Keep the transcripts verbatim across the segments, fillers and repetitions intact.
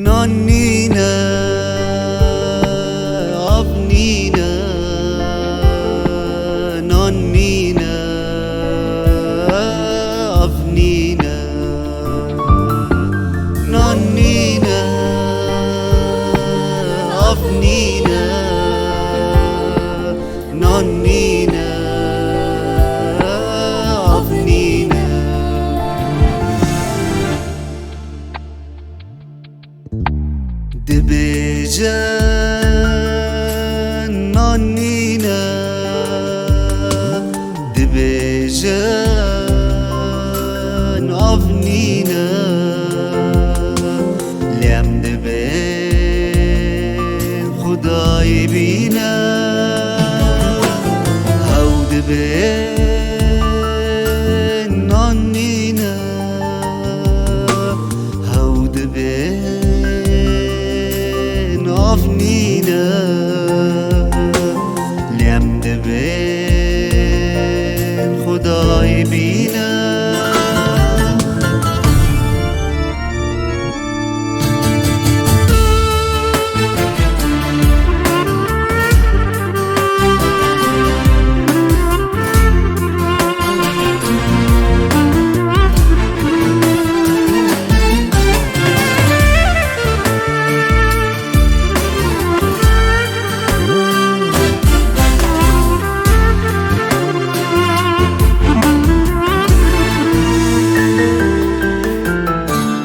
Nan nîne, av nîne, nan nîne, av nîne, nan nîne, av nîne, nan nîne, av nîne. Dibêjin nan nîne, dibêjin av nîne, lê em dibên Xwedayê bîne. Hew dibên nan nîne, hew dibên av nîne, lê em dibên Xwedayê bîne.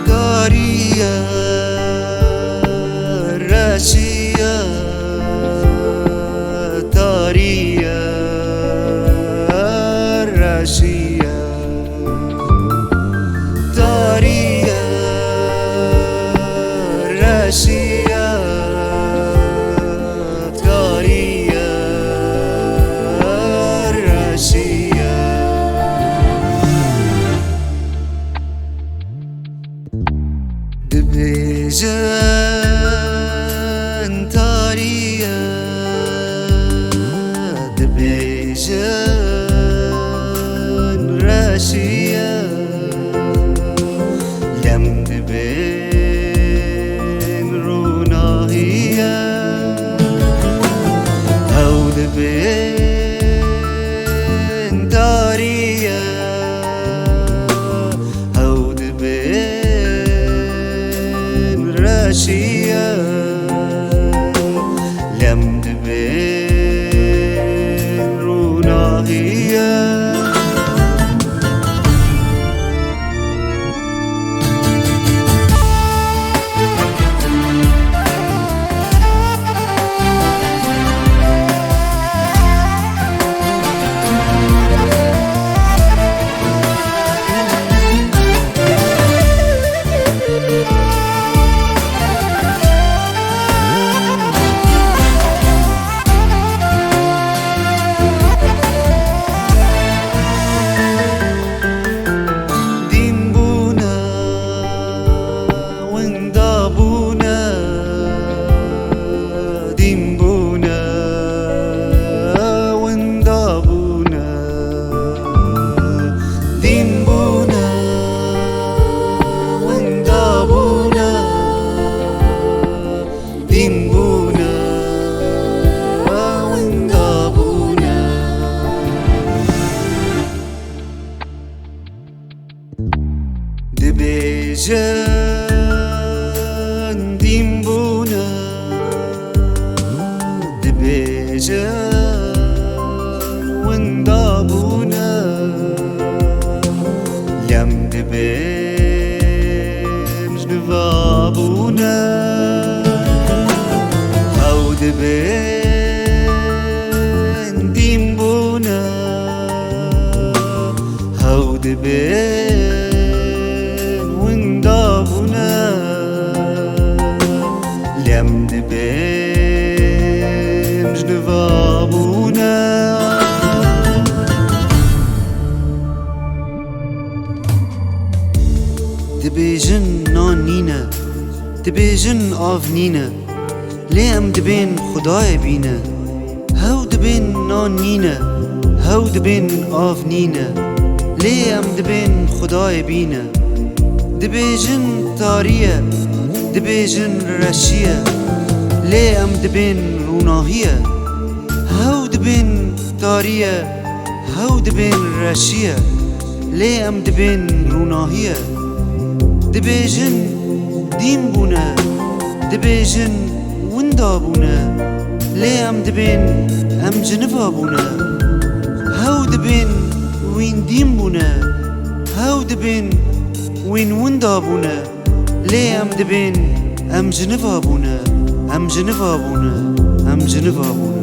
Tarî ye, reşî ye, tarî ye, reşî ye. Tarî ye, reşî ye, tarî ye, reşî ye. Dibêjin tarî ye, dibêjin reşî ye, lê em dibên ronahî ye. Ew dibên tarî ye, ew dibên reşî ye, lê em dibên ronahî ye. Dîn bûne, winda bûne, dîn bûne, winda bûne, dîn bûne, winda bûne. Dîn bûne, winda bûne. Dibêjin dîn bûne, dibêjin winda bûne. Lê em dibên ji niva bûne, hew dibên dîn bûne, hew dibên winda bûne. Dibêjin nan nîne, dibêjin av nîne, lê em dibên Xwedayê bîne. Hew dibên nan nîne, hew dibên av nîne, lê em dibên Xwedayê bîne. Dibêjin tarî ye, dibêjin reşî ye, lê em dibên rûnahî ye. Hew dibên tarî ye, hew dibên reşî ye, lê em dibên rûnahî ye. Dibêjin dîn bûne, dibêjin winda bûne, lê em dibên em ciniva bûne. Hew dibên wîn dîn bûne, hew dibên wîn winda bûne, lê em dibên em ciniva bûne, em ciniva bûne, em ciniva bûne.